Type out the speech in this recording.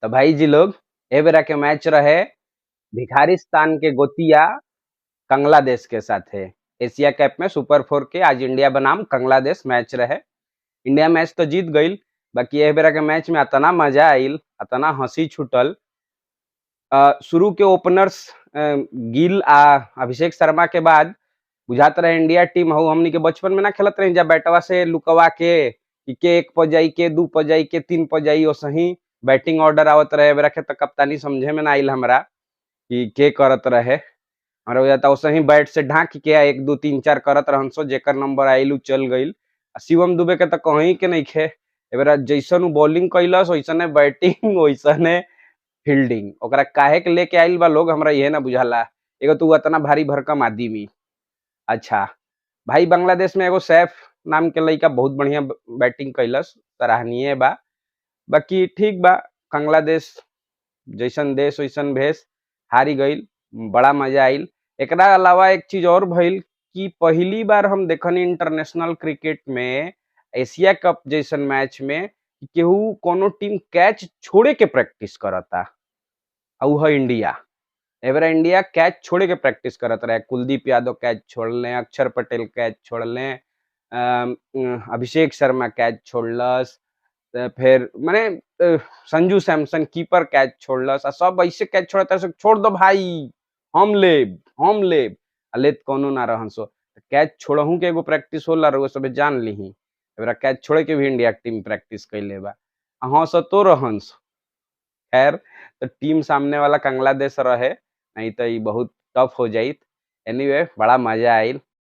तो भाई जी लोग, ए बेरा के मैच रहे भिखारिस्तान के गोतिया बांग्लादेश के साथे। एशिया कप में सुपर फोर के आज इंडिया बनाम बांग्लादेश मैच रहे। इंडिया मैच तो जीत गईल, बाकी एह बेरा के मैच में अतना मजा आइल, अतना हंसी छूटल। शुरू के ओपनर्स गिल आ अभिषेक शर्मा के बाद बुझात रहे इंडिया टीम हऊ हमनी के बचपन में ना खेलत रही जा बैटवा से लुकवा के कि के एक पर जाई, के दू पर जाई, के तीन पर जाई, ओसही बैटिंग ऑर्डर आवत रहे। एबेरा के त कप्तानी समझे में ना आइल हमरा कि के करत रहे। हमरा बुझाता ओसही बैट से ढाक के एक दू तीन चार करत रहन सो, जेकर नंबर आइल उ चल गइल। आ शिवम दुबे के त कहीं के नइखे। एबेरा जैसन उ बॉलिंग कैलस वैसने बैटिंग, वैसने फील्डिंग। ओकरा काहे के लेके आइल बा लोग, हमरा इहे ना बुझाला। एगो तो उ अतना भारी भरकम आदमी। अच्छा भाई, बांग्लादेश में एगो सैफ नाम के लइका बहुत बढ़िया बैटिंग कैलस, सराहनीय बा। बाकी ठीक बा, बांग्लादेश जैसन देश वैसन भेष, हारी गईल, बड़ा मजा आइल। एकरा अलावा एक चीज और भइल कि पहली बार हम देखनी इंटरनेशनल क्रिकेट में एशिया कप जैसन मैच में कि केहू कोनो टीम कैच छोड़े के प्रैक्टिस करता, आ उ ह इंडिया। एबेरा इंडिया कैच छोड़े के प्रैक्टिस करत रहे। कुलदीप यादव कैच छोड़ले, अक्षर पटेल कैच छोड़ले, अभिषेक शर्मा कैच छोड़लस, त फिर माने संजू सैमसन कीपर कैच छोड़लस, आ सब ऐसे कैच छोड़ता, छोड़ दो भाई, हम लेब, हम लेब, आ लेत कोनो ना रहन सो। कैच छोड़हू के एगो प्रैक्टिस होला, रउआ सबे जान लिही। एबेरा कैच छोड़े के भी इंडिया के टीम प्रैक्टिस कइले बा, आ हंसतो रहन सो। खैर, तो टीम सामने वाला बांग्लादेश रहे, नहीं तो ई बहुत टफ हो जाइत। एनीवे, बड़ा मजा आइल।